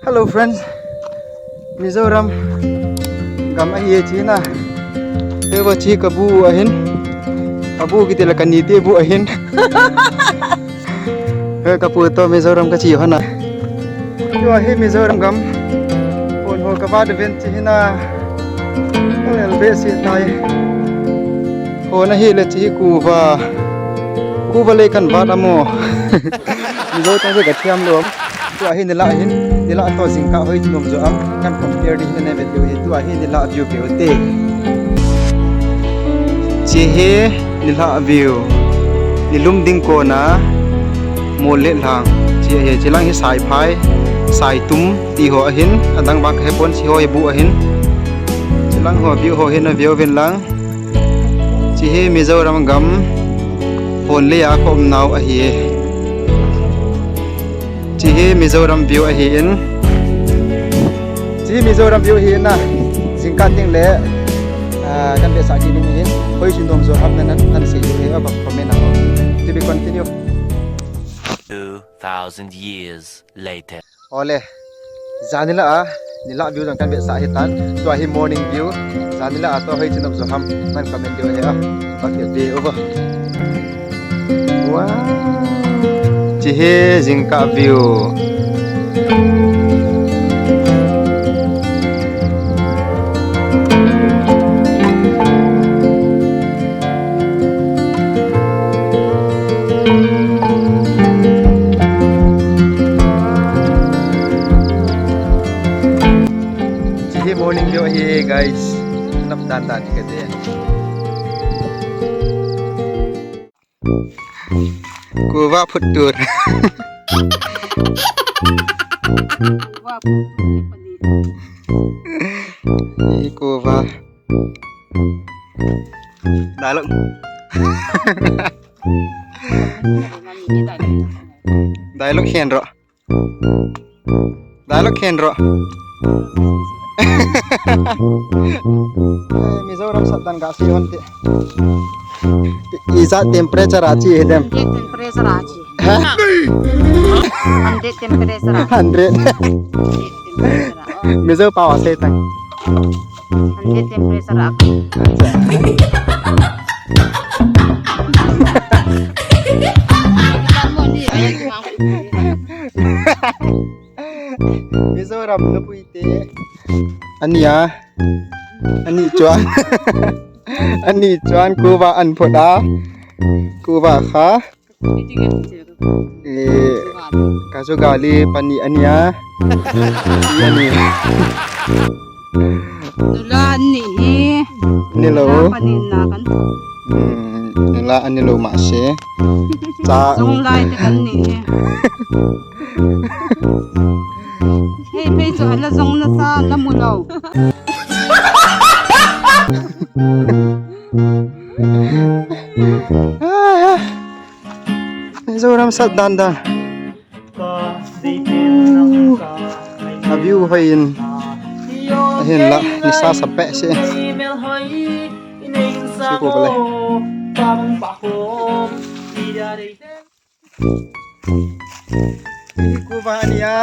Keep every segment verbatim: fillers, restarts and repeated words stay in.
Hello friends, Mizoram gam ahi e china. Heva chi kabu ahin. Kabu kiti la kanite bu ahin. He kapu to Mizoram kachi hona. Tua hi Mizoram gam. Hon ho kava de ven chi hina. Lel be si tai. Hon ahi le chi kuva. Kuva le kan vat amo. Mizo tang se ka thiam lom. Tua hi nila hin, nila to jingkah hoi nom jo am, kan compare ding hin ne ve tiu hi, tua hi nila view view te. Chi hi nila view. Nilum ding kona, mol le lang. Chi hi, chi lang hi sai phai, sai tum, ti ho ahin, adang bang ka he pon chi ho hi bu ahin. Chi lang ho view ho hin a view vin lang. Chi hi Mizoram gam hon le a khom nau ahi e. Chi hi Mizoram view ahi in. Chi hi Mizoram view ahi in na. Jingkah teng le, ah, kan vetsah kit ding ahi in. Hoi chu nom jo ham nan nan sei ding ahi a comment a. To be continue. Two thousand years later. Ole, janila a, nila view jong kan vetsah hitan. Tua hi morning view. Janila a tua hoi chu nom jo ham, man comment diu ahi a. Okay, be over. Wow. Chi hi jingkah view. Chi hi morning view ahi guys. Nap dan dan kati. Kuva phut tur. Kuva phut tur. Hi kuva. Dialogue. Dialogue khen ro. Dialogue khen ro. Eh, Mizoram sat dan ga si hon te. Ijat temperature a chi he dem. Hundred temperature a chi. Ha? Hundred temperature a. Hundred. Hundred temperature a. Mizo pao a sei tang. Hundred temperature a. Mizoram nupui te. Ani a. Ani chuan. Ani chuan kuva an phut a. Kuva kha. Eh, ka chu gali pani ani a. Ani. Nula ani hi. Ni lo. Nula pani na kan. Hmm, nula ani lo ma se. Cha. Zong lai te kan ni hi. Hei, hei, chu ala zong na sa, la mu lo. Mizoram sat dan dan. A view hoi in. Ahin la, nisa sa pe se. Si ko bale. Hi kuva ania,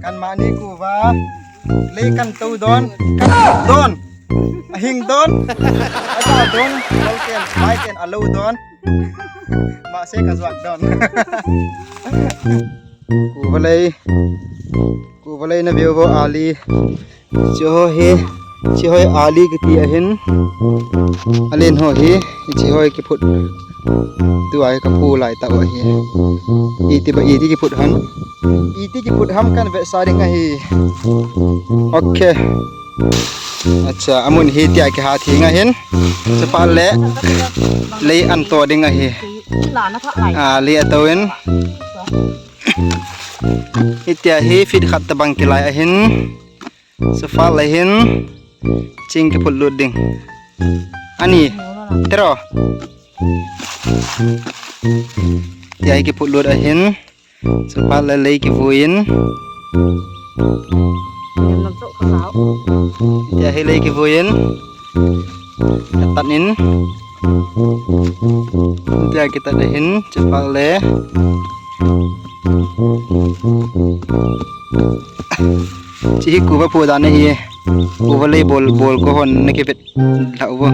kan mani kuva. Lei kan to don, kan don. Ahing don. Ada don, kol ken, mai ken alo don. Ma se ka zuak don. Kuva lei. Kuva lei na view vo ali. Chiho hi, chiho hi ali kiti ahin. Alen ho hi, chiho hi kiphut. Tua hi ka phu lai ta ahi. Iti ba iti kiphut han. Iti kiphut ham kan vesa ding ahi. Okay. Acha, amun hi tia kiha thing ahin. Chapa le, lei an to ding ahi. Ah, lei ato in. Hitia hi feet khat tabang kilai ahin. Sufal ahin. Ching kiphut lut ding. Ani. Tero. Tia hi kiphut lut ahin. Sufal le lei kivuin. Tia hi lei kivuin. Katan in. Tia kitat ahin. Sufal le. Chihi kuva phu dan ahi. Kuva lei bol bol ko hon na kivet lhau vo.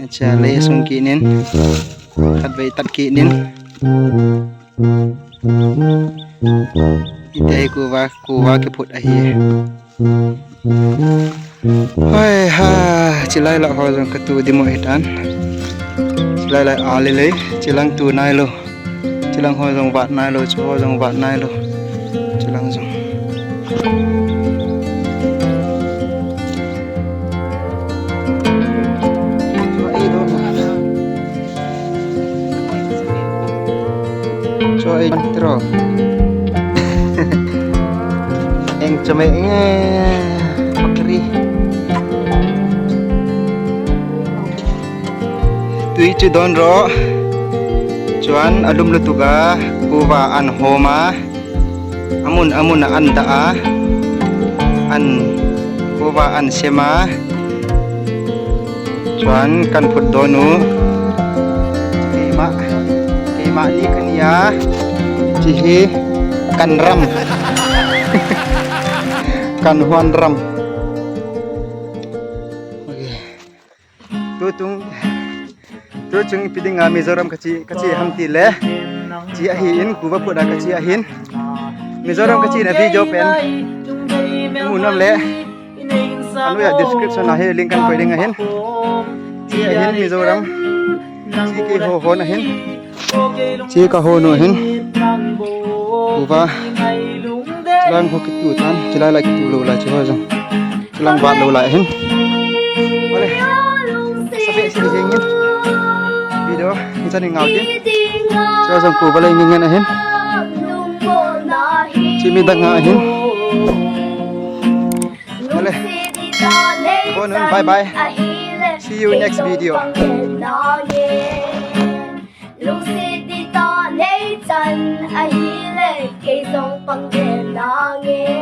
Acha, lei sung kinin. Khatvei tat kinin. Ite kuva, kuva kiphut ahi. Hoi ha, chilai lah ho jong katu dimo hitan. Chilai lah ali lei, chilang tu nailou. Chilang ho jong vat nailou, chu ho jong vat nailou. Chilang jong. Cho ei tro. Eng chome eng pakri. Tui chu don ro. Chuan alum lutuk a kuva an hom a. Amun amun a an dah a. An kuva an sem a. Chuan kan phut dawn u. Keimah, keimah ni ka ni a. Chihi kan ram. Kan huan ram. Okay. Tuchung, tuchung ipi dinga Mizoram kachi, kachi ham tile. Chi ahin, kuva phut a kachi ahin. Mizoram kachi na video pen. Mu nom le. Anuya description a hi link kan koi ding ahin. Chi ahin Mizoram. Chi keiho hon ahin. Chi ka hon u ahin. Kuva. Chilang ho kitu tan. Chilai lai kitu lou lai chi ho jong. Chilang vat lou lai ahin. Ole. Sabe si hing in. Video. Ni chani ngau tin. Chi ho jong kuva lei ngin ahin. Chi midang ahin. Ole. Bon, bye bye. See you next video. Lungsit di ta nei chan ahile, kei jong pang ve nange.